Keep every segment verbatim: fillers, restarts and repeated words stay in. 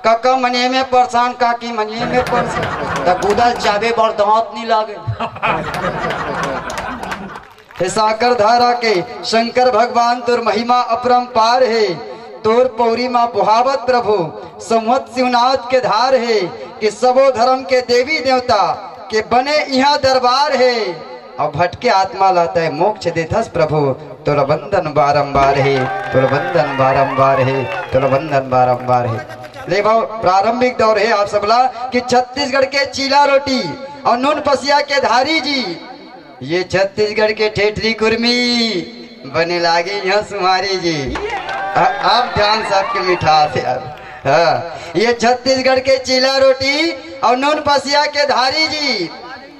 काका मनिये में परेशान, काकी मनिये में परेशान। त गुदा चाबे बर दांत नहीं लागे। हे साकर धारा के शंकर भगवान, तोर महिमा अपरंपार हे। तोर पौरी मा बोहावत प्रभु संवत शिवनाथ के धार हे, कि सबो धर्म के देवी देवता के बने इहाँ दरबार हे। अउ भटके आत्मा ला तै मोक्ष देथस प्रभु, तोर वंदन बारंबार हे, तोर वंदन बारंबार हे, तोर वंदन बारंबार हे। ले भाव, प्रारंभिक दौर हे आप सबला कि छत्तीसगढ़ के चीला रोटी अउ नून पसिया के धारी जी, ये छत्तीसगढ़ के ठेठरी कुर्मी बने लागे यहाँ सुमारी जी। अ-, अब ध्यान सबके मिठास यार। हाँ, ये छत्तीसगढ़ के चीला रोटी अउ नून पसिया के धारी जी,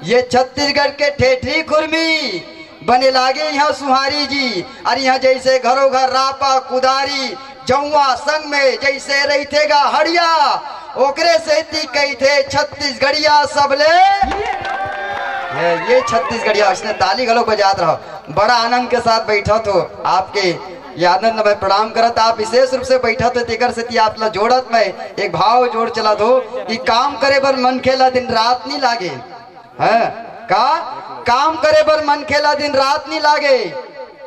ये छत्तीसगढ़ के ठेठरी कुर्मी बने लागे यहाँ सुहारी जी। अरे यहाँ जैसे घरों घर रापा कुदारी जौआ संग में जैसे रहिथे गा हड़िया, ओकरे सेती कहिथे छत्तीसगढ़िया सबले। ये, ये छत्तीसगढ़िया, इसने ताली घलो बजात रहो। बड़ा आनंद के साथ बैठा तो आपके ये आनंद में प्रणाम करत, आप विशेष रूप से बैठा तो तेकर सेती आप ला जोड़त मैं एक भाव जोड़ चला दो कि काम करे बर मनखे ला दिन रात नहीं लागे। हैं? का काम करे बर मनखे ला दिन रात नहीं लागे।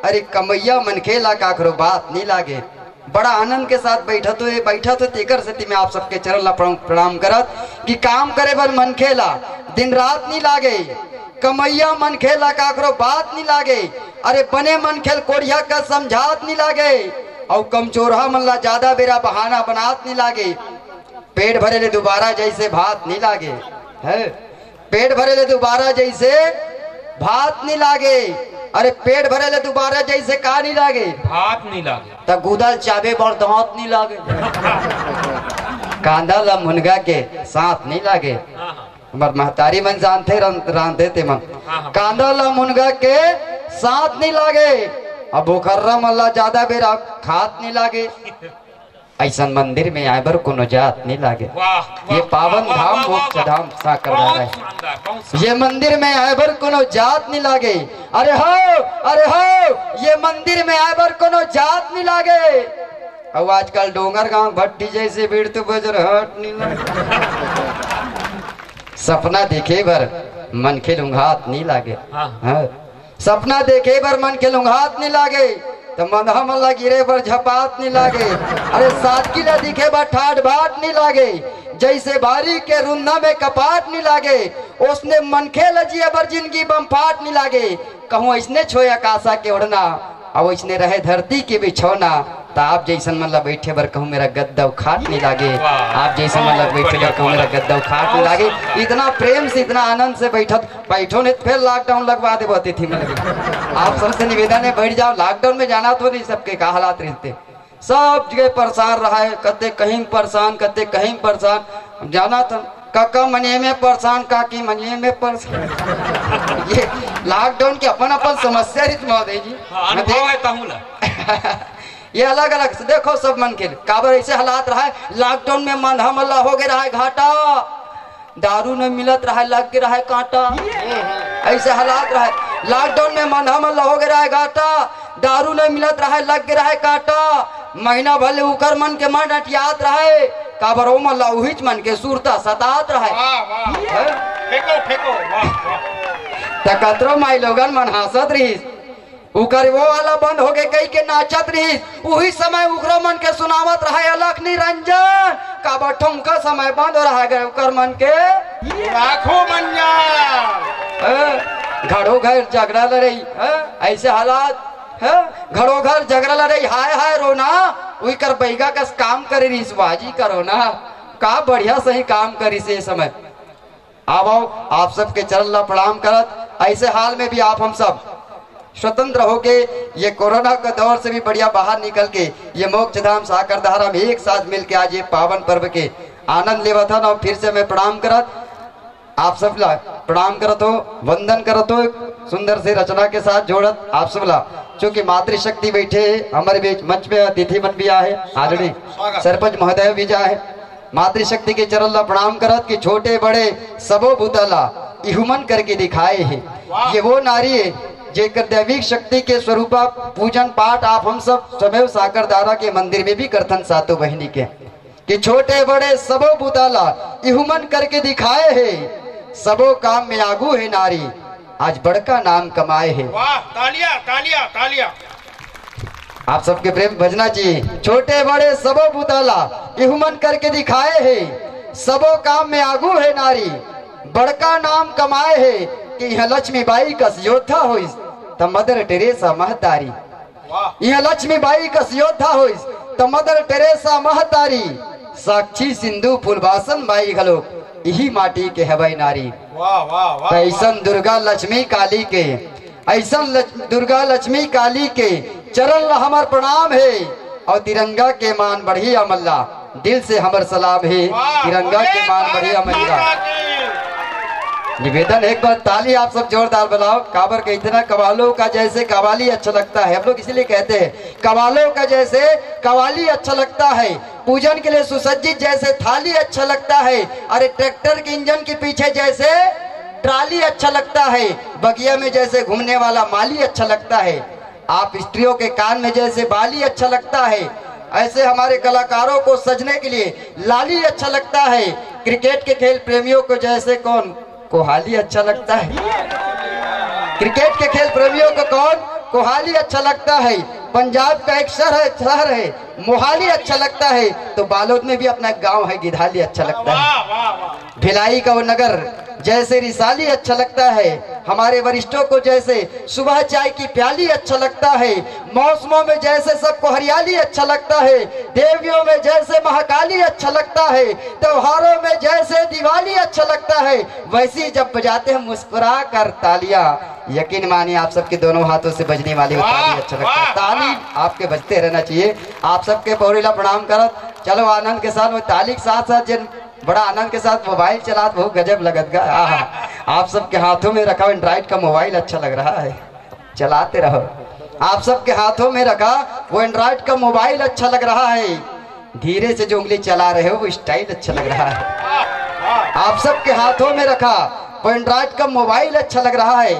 अरे कमैया मनखे ला काकरो बात नहीं लागे। बड़ा आनंद के साथ बैठत हो, बैठत हो, तेकर सेती मैं आप सबके चरण ला प्रणाम, प्रणाम करत कि काम करे बर मनखे ला दिन रात नहीं लागे, कमैया मनखे ला काकरो बात नहीं लागे। अरे बने मनखे ल कोढ़िया का समझात नहीं लागे, अउ कमचोरहा मन ला ज्यादा बेरा बहाना बनात नहीं लागे। पेट भरे ले दोबारा जैसे भात नहीं लागे, है? पेट भरे ले दोबारा जैसे भात नहीं लागे। अरे पेट भरे ले दोबारा जैसे का नहीं लागे? भात नहीं लागे। त गुदल चाबे बर दांत नहीं लागे। कांदा ला मुनगा के साथ नहीं लागे। हाँ, हाँ। हमर महतारी मन जानथे रं-, रांधे ते मन। हाँ, हाँ। कांदा ला मुनगा के साथ नहीं लागे। अब बोकर्रा मन ला ज्यादा बेरा खात नहीं लागे। ऐसन मंदिर में आए बर कोनो जात नहीं लागे। वाह, वाह, ये पावन वाह, धाम, वाह, मोक्ष वाह। धाम साकर बहुत धारा है। शानदार, बहुत शानदार। ये मंदिर में आए बर कोनो जात नहीं लागे। अरे हो, अरे हो, ये मंदिर में आए बर कोनो जात नहीं लागे। अब आजकल डोंगरगांव भट्टी जैसे भीड़ तो बजरहट नहीं लागे। सपना देखे बर मनखे लुंघात नहीं लागे। हाँ। हाँ। सपना देखे बर मनखे लुंघात नहीं लागे, त मंदहा मन ला गिरे बर झपात नहीं लागे। अरे सादगी ला दिखे बर ठाठ बाट नहीं लागे, जैसे भारी के रुंधा में कपाट नहीं लागे, ओसने मनखे ला जिए बर जिंदगी बम पाट नहीं लागे। कहूँ ऐसने छोय आकाशा के ओढ़ना, अउ ऐसने रहे धरती के बिछौना, त आप जैसन मन ला बैठे बर कहूँ मेरा गद्दा अउ खाट नहीं लागे। वाह। आप जैसन मन ला बहुत बैठे बढ़िया, बर कहूँ मेरा बहुत गद्दा अउ खाट नहीं बहुत लागे। शानदार। इतना प्रेम से, इतना आनंद से बैठत, बैठो नहीं तो फिर लॉकडाउन लगवा देबो अतिथि मन के। आप सबसे निवेदन है, बैठ जाओ। लॉकडाउन में जाना तो नहीं, सबके का हालात रहते, सब जगह परेशान रहा है, कते कहीं परेशान, कते कहीं परेशान। हम जाना था, काका मनिये में परेशान, काकी मनिये में परेशान। ये लॉकडाउन के अपन अपन समस्या रहिस महोदय जी। हाँ, मैं अनुभव देख- है तहूँ ला। ये अलग अलग से देखो सब मन के काबर ऐसे हालात रहा है। लॉकडाउन में मंदहा मन ला हो गए रहा है घाटा, दारू नहीं मिलत रहा है, लग गए रहा है कांटा। ऐसे हालात रहा है। लॉकडाउन में मंदहा मन ला हो गए रहा है घाटा, दारू नहीं मिलत रहा है, लग गए रहा है कांटा। महीना भर ले उकर मन के मन अटियात रहा है, काबर ओ मन ला उहिच मन के सुरता सतात रहा है। वाह, वाह। हैं? फेंको, फेंको, वाह, वाह। त कतरो माई लोगन मन हांसत रहिस, उकर वो वाला बंद हो गए कही के नाचत रहिस। उही समय उकरो मन के सुनावत रहे अलख निरंजन, काबर ठुमका समय बंद हो रहा है उकर मन के। राखो मंजन। हैं? घरो घर झगड़ा लड़ाई, हैं? ऐसे हालात, हैं? घरो घर झगड़ा लड़ाई, हाय हाय रोना, उही कर बैगा कस काम करे रहिस, वाजी करो ना, का बढ़िया सही काम करिस ये समय। आवो, आप सबके चरण ला प्रणाम करत, ऐसे हाल में भी आप हम सब स्वतंत्र होके ये कोरोना के दौर से भी बढ़िया बाहर निकल के ये मोक्ष धाम साकर धारा में एक साथ मिलके आज ये पावन पर्व के आनंद लेवत हन। और फिर से मैं प्रणाम करत, आप सब ला प्रणाम करत हो, वंदन करत हो, सुंदर से रचना के साथ जोड़त आप सब ला, चूंकि मातृशक्ति बैठे हमारे बीच, मंच में अतिथि मन भी आए, आदरणीय स्वागत। सरपंच महोदय भी जाए, मातृशक्ति के चरण ला प्रणाम करत कि छोटे बड़े सबो बुता ला इहुमन करके दिखाए हे। वाह। ये वो नारी हे जेकर दैविक शक्ति के स्वरूपा पूजन पाठ आप हम सब सदैव साकर धारा के मंदिर में भी करथन सातों बहिनी के। कि छोटे बड़े सबो बुता ला इहू मन करके दिखाए हे, सबो काम में आगू हे नारी, आज बड़का नाम कमाए हे। वाह, तालियां, तालियां, तालियां। आप सबके प्रेम भजना जी, छोटे बड़े सबो बुता ला इहू मन करके दिखाए हे, सबो काम में आगू हे नारी, बड़का नाम कमाए हे। कि इहाँ लक्ष्मी बाई कस योद्धा होइस, त मदर टेरेसा महतारी। वाह। इहाँ लक्ष्मी बाई कस योद्धा होइस, त मदर टेरेसा महतारी, साक्षी सिंधु फूलबासन बाई घलो इही माटी के हवय नारी। वाह, वाह, वाह, त अइसन वाह। दुर्गा लक्ष्मी काली के, अइसन लक्ष-, दुर्गा लक्ष्मी काली के चरण ला हमर प्रणाम हे। अउ तिरंगा के मान बढ़िया मल्ला, दिल से हमर सलाम हे। वाह, तिरंगा के बोले मान भारत बढ़िया मल्ला। माता की। निवेदन, एक बार ताली आप सब जोरदार बजाओ, काबर के इतना कवालों का जैसे कवाली अच्छा लगता है, हम लोग इसीलिए कहते हैं कवालों का जैसे कवाली अच्छा लगता है। पूजन के लिए सुसज्जित जैसे थाली अच्छा लगता है, अरे ट्रैक्टर के इंजन के पीछे जैसे ट्राली अच्छा लगता है, बगिया में जैसे घूमने वाला माली अच्छा लगता है, आप स्त्रियों के कान में जैसे बाली अच्छा लगता है, ऐसे हमारे कलाकारों को सजने के लिए लाली अच्छा लगता है। क्रिकेट के खेल प्रेमियों को जैसे कौन कोहाली अच्छा लगता है, क्रिकेट के खेल प्रेमियों को कौन कोहाली अच्छा लगता है। पंजाब का एक शहर है, शहर है मोहाली अच्छा लगता है, तो बालोद में भी अपना गांव है गिधाली अच्छा लगता है। वाह, वाह, वाह। भिलाई का वो नगर जैसे रिसाली अच्छा लगता है, हमारे वरिष्ठों को जैसे सुबह चाय की प्याली अच्छा लगता है, मौसमों में जैसे सबको हरियाली अच्छा लगता है, देवियों में जैसे महाकाली अच्छा लगता है, त्योहारों में जैसे दिवाली अच्छा लगता है, वैसी जब बजाते हैं मुस्कुरा कर तालियां, यकीन मानिए आप सबके दोनों हाथों से बजने वाली वो ताली वाह, अच्छा लगता है। वाह, ताली वाह। आपके बजते रहना चाहिए। आप सबके पौड़ी ला प्रणाम करत चलो आनंद के साथ वो ताली के साथ साथ जिन बड़ा आनंद के साथ मोबाइल चलात, बहुत गजब लगत गा। आहा, आप सबके हाथों में रखा एंड्रॉइड का मोबाइल अच्छा लग रहा है, चलाते रहो। आप सबके हाथों में रखा वो एंड्रॉइड का मोबाइल अच्छा लग रहा है, धीरे से जो उंगली चला रहे हो वो स्टाइल अच्छा लग रहा है। आप सबके हाथों में रखा वो एंड्रॉइड का मोबाइल अच्छा लग रहा है,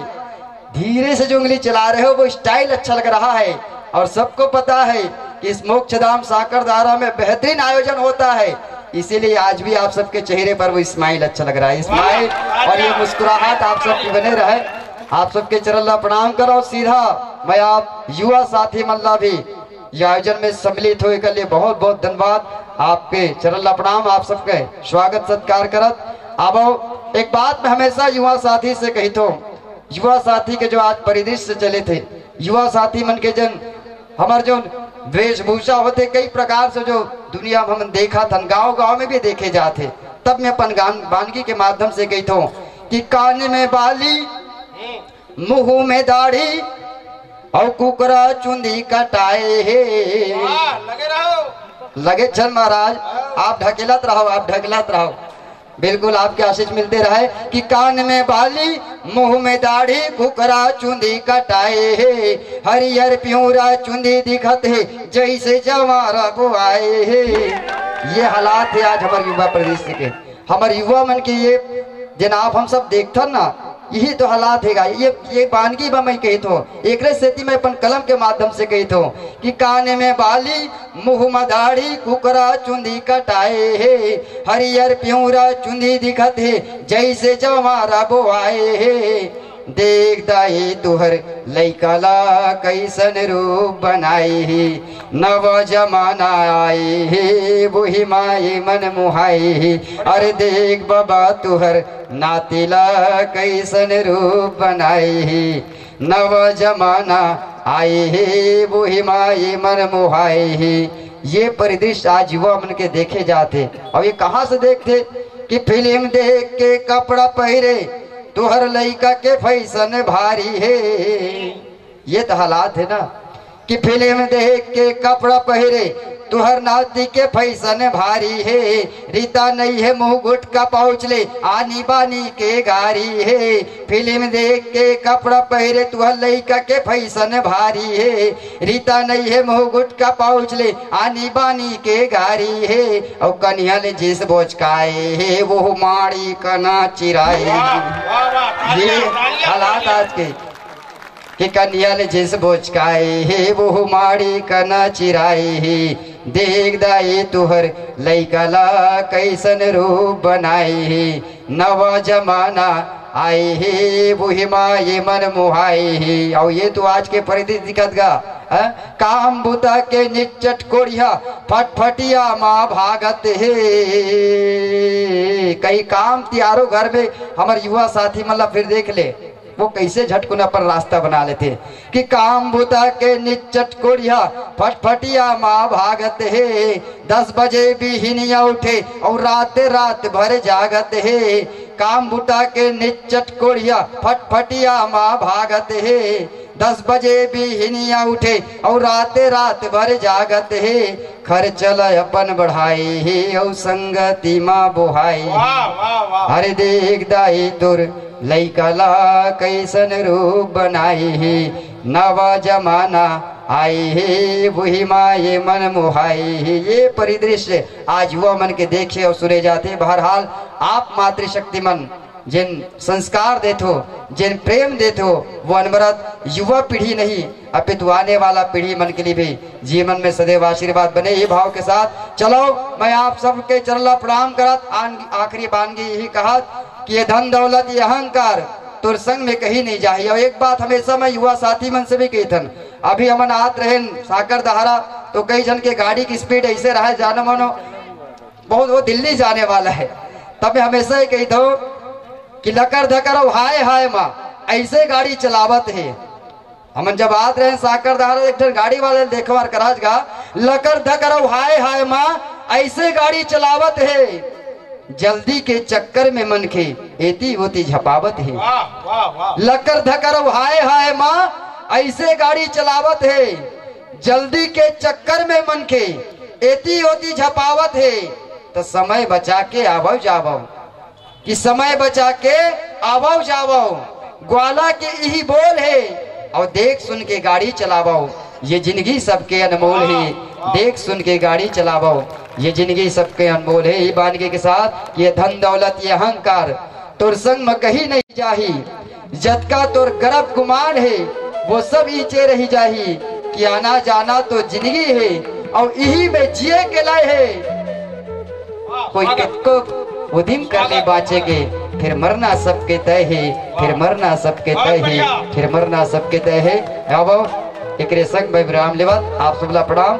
धीरे से जो उंगली चला रहे हो वो स्टाइल अच्छा लग रहा है। और सबको पता है कि इस मोक्षधाम साकरदारा में बेहतरीन आयोजन होता है, इसीलिए आज भी आप सबके चेहरे पर वो स्माइल अच्छा लग रहा है। स्माइल और ये मुस्कुराहट आप सबकी बने रहे। आप सबके चरण ला प्रणाम करो। सीधा मैं आप युवा साथी मन ला भी ये आयोजन में सम्मिलित होए के लिए बहुत बहुत धन्यवाद। आपके चरण ला प्रणाम, आप सबके स्वागत सत्कार करत। अब एक बात मैं हमेशा युवा साथी से कही थो, युवा साथी के जो आज परिदृश्य चले थे, युवा साथी मन के जन हमर जो वेशभूषा होते कई प्रकार से जो दुनिया में हम देखा थन, गांव गांव में भी देखे जाते, तब मैं अपन गान बानगी के माध्यम से कही थो कि कान में बाली, मुंह में दाढ़ी और कुकरा चुंदी कटाए हे। वाह, लगे रहो। लगे छन महाराज, आप ढकेलत रहो, आप ढकेलत रहो। बिल्कुल आपके आशीष मिलते रहे कि कान में बाली, मुंह में दाढ़ी, कुकरा चुंदी कटाए हे, हरियर पिंवरा चुंदी दिखत हे, जैसे जवारा बोआए हे। ये हालात हे आज हमर युवा प्रदेश के, हमर युवा मन के ये जेन आप हम सब देखथन ना, यही तो हालात हे गा। ये, ये बानगी बा मैं कही थो, एकरे सेती मैं अपन कलम के माध्यम से कही थो कि कान में बाली, मुंह में दाढ़ी, कुकरा चुंदी कटाए हे, हरियर पिंवरा चुंदी दिखत हे, जैसे जवारा बोआए हे। देख दाई तुहर लइका ला कैसन रूप बनाए हे, नवा जमाना आए हे, वही माई मन मुहाए हे। अरे देख बबा तुहर नाती ला कैसन रूप बनाए हे, नवा जमाना आए हे, वही माई मन मुहाए हे। ये परिदृश्य आज युवा मन के देखे जाथे। अउ ये कहाँ से देखथे कि फिल्म देख के कपड़ा पहिरे, तुहर लइका के फैशन भारी हे। ये तो हालात हे ना कि फिल्म देख के कपड़ा पहिरे, तुहर नाती के फैशन भारी हे। रीता नइ हे मुंह गुटका पाउच ले, आनी बानी के गारी हे। फिल्म देख के कपड़ा पहिरे, तुहर लइका के फैशन भारी हे। रीता नइ हे मुंह गुटका पाउच ले, आनी बानी के गारी हे। अउ कनिहा ले जींस बोचकाए हे, वो माड़ी कना चिराए हे। वाह, वाह, ये तालियां, तालियां, हालात तालियां। आज के कि कनिहा ले जींस बोचकाए हे, वो माड़ी कना चिराए हे। देख दाई तुहर लइका ला कइसन रूप बनाए हे, नवा जमाना आए हे, वही मा ये मन मोहाए हे। अउ ये तो आज के परिदृश्य दिखत गा, हाँ? काम बुता के निच्चट कोढ़िया फटफटिया मा भागत हे। कहीं काम तियारो घर में हमर युवा साथी मन ला फिर देख ले, वो कइसे झटकुन अपन रास्ता बना लेथे कि काम बुता के निच्चट कोढ़िया फटफटिया मा भागत हे। दस बजे बिहिनिया उठे अउ रात रात भर जागत हे। काम बुता के निच्चट कोढ़िया फटफटिया मा भागत हे। दस बजे बिहिनिया उठे अउ रात रात भर जागत हे। खर्चा ल अपन बढ़ाए हे अउ संगति मा बोहाए हे। वाह, वाह, वाह। अरे देख दाई तोर लइका ला कइसन रूप बनाए हे, नवा जमाना आए हे, वही मा ये मन मोहाए हे। ये परिदृश्य आज युवा मन के देखे अउ सुने जाथे। बहरहाल, आप मातृशक्ति मन जेन संस्कार देथो, जेन प्रेम देथो, वो अनवरत युवा पीढ़ी नहीं, अपितु आने वाला पीढ़ी मन के लिए भी जीवन में सदैव आशीर्वाद बने। ये भाव के साथ चलो, मैं आप सबके चरण ला प्रणाम करत आन-, आखिरी बानगी यही कहत कि ये धन दौलत, ये अहंकार तोर संग में कहीं नहीं जाही। अउ एक बात हमेशा मैं युवा साथी मन से भी कहिथन, अभी हमन आत रहेन साकर दहारा, तो कई झन के गाड़ी की स्पीड ऐसे रहे, जानो मानो, बहुत, वो दिल्ली जाने वाला है। तब मैं हमेशा ये कहिथंव कि लकर धकर अउ हाय हाय मा ऐसे गाड़ी चलावत हे। हमन जब आत रहेन साकर दहारा, एक ठन गाड़ी वाले ल देखेंव अउ कराज गा, लकर धकर अउ हाय हाय मा ऐसे गाड़ी चलावत हे। जल्दी के चक्कर में मनखे एती ओती झपावत हे। वाह, वाह, वाह। लकर धकर अउ हाय हाय मा ऐसे गाड़ी चलावत हे। जल्दी के चक्कर में मनखे एती ओती झपावत हे, त समय बचा के आवव जावव, कि समय बचा के आवव जावव। ग्वाला के इही बोल हे, अउ देख सुन के गाड़ी चलावव, ये जिंदगी सबके अनमोल हे। देख सुन के गाड़ी चलावव, ये जिंदगी सबके अनमोल हे। ये बानगी के साथ, ये धन दौलत, ये अहंकार तोर संग म कहीं नहीं जाही। जतका तोर गरब गुमान हे, वो सब इचे रही जाही। कि आना जाना तो जिंदगी हे, अउ इही में जिए के लाए हे। कोई कतको उदिम कर ले बाँचे के, फिर मरना सबके तय हे, फिर मरना सबके तय हे, फिर मरना सबके तय हे। अब एकरे संग मैं विराम लेवत आप सबला प्रणाम।